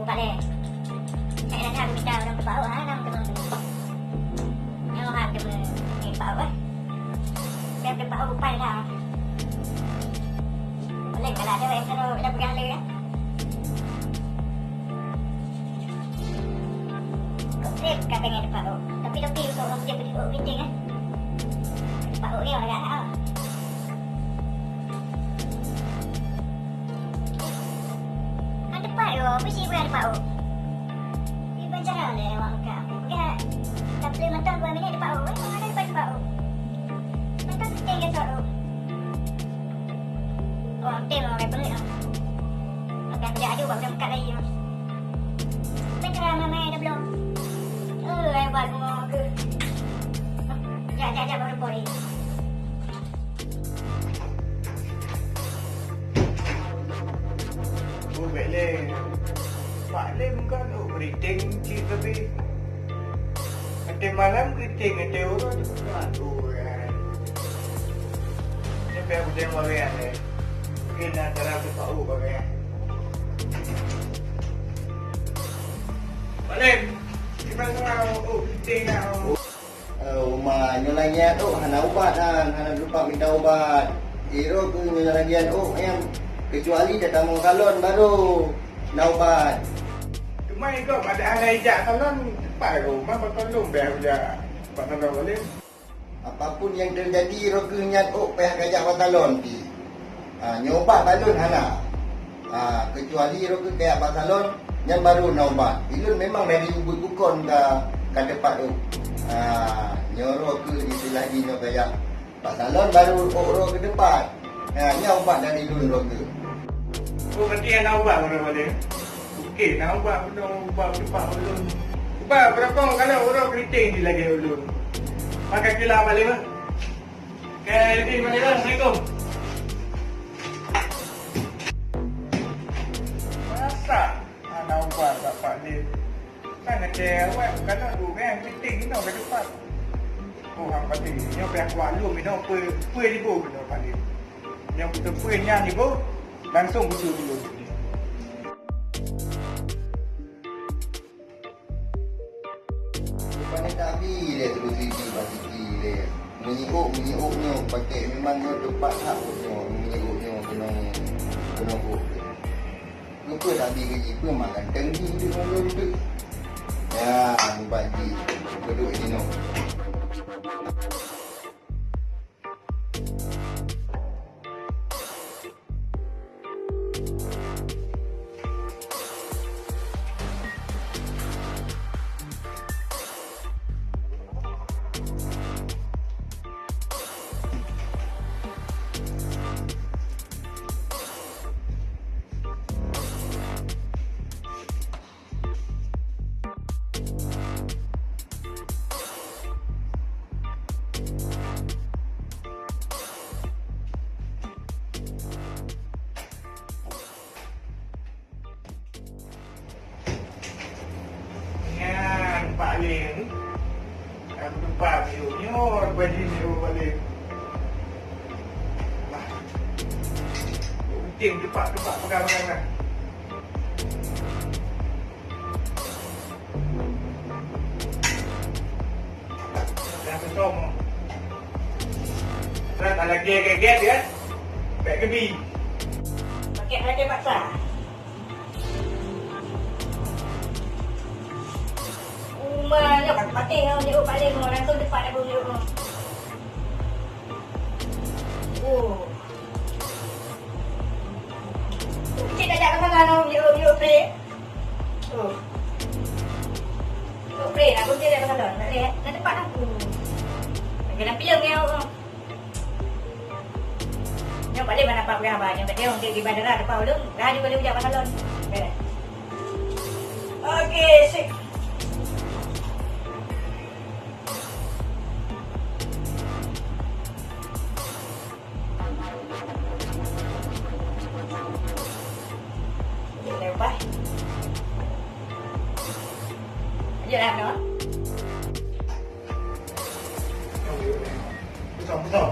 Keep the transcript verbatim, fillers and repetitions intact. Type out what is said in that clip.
Balik. Saya dah tahu kita orang Pak Wah, orang teman. Nyawa teman. Ni Pak Wah. Saya Pak Wah pai dah. Boleh kalau ada yang terus dah pegang dia. Kok trip katanya Pak Wah. Tapi tapi untuk orang dia beli meeting kan. Pak Wah ni orang dah tahu. Ada Pak Wah, apa sih bukan Pak Wah? Iban cara lé awak ka. Ya, tak boleh mantong dua minit depan oh. Mana depan depan oh. Mantong penting ke tu. Oh, tem orang penuh. Akan kerja aju buat macam kat lagi. Petra mama ada belum? Eh, ai buat mau ke. Ya, ya, ya, baru boleh. Oh, bèk lé. Pak Lem kan, oh, keriting cit tapi. Até malam keriting, até uroe cit. Aduh, ya. Ini biar udah bagian deh. Mungkin antara tu tahu bagian. Pak Lem, gimana, oh, keriting nak, oh. Eh, uma nyoe lagèe nyan, oh, hana ubat nyan, hana teumpat mita ubat. Iro keu nyoe lagèe nyan, oh, nyang keucuali tatamong salon baru na ubat. Teuma iko padahai jak salon, teumpat iko uma bak salon, bèk jak bak salon boleh. Apapun yang terjadi, iro keu nyan, oh, payah kajak bak salon pih. Ha, nyoe ubat bak lôn hana. Ha, keucuali roh keuh kajak bak salon, nyan baru na ubat. Ilôn memang dari ubit bukon ka, ka teupat rôh. Ha, nyoe roh keuh istilah jih nyoe kajak bak salon baru ôk roh keu teupat. Ha, nyan ubat dari lôn roh keuh. Oh, berarti na ubat baru boleh. Okey, na ubat, ubat teupat ulôn. Ubat berapa kalau orang keriting di lagi ulôn. Pakai kilah balik, bah. Okey, Rin, balik dah. Assalamualaikum. Masa hana ubat bak Pak Lim? Kan kata awak bukan nak duit kan, penting inoe ka cepat. Oh, hang pati. Nyoe payah kuat lom inoe, pue, pue ribu inoe Pak Lim. Nyang beutôi pue nyan ribu, langsung beutôi dulu. Bukan tak habis dia terus siti, bak siti dia. Menyiuk, menyiuk nyoe pakai memang nyoe tempat hak nyoe, menyiuk nyoe kena, kena buat. Lupa tak habis gaji pun makan tenggi tu orang tu. Ya, bubat ji. Keduk sinoe. Nyan, Pak Lim. Aku tumpah biru nyoe, baju biru balik. Wah. Penting cepat-cepat pegang-pegang dah. Dah kosong. Dah tak lagi gèt-gèt ya. Bèk kebi. Pakai lagi paksa. Uma nyoe kan patéh nyoe, nyoe paléng nyoe, langsung tepat dah nyoe. Oh. Cik dah jak ke sana nyoe, nyoe, nyoe, play. Oh. Nyoe, play lah, kunci dah ke sana. Nak lihat, nak tepat dah. Hmm. Dalam filem nyoe. Nyoe paléng mana Pak Gaba, nyoe paléng untuk di bandara depan ulun, dah juga dia ujar pasalon. Eh. Okey, sip. Boleh lepas. Ayolah, no. Betul, betul.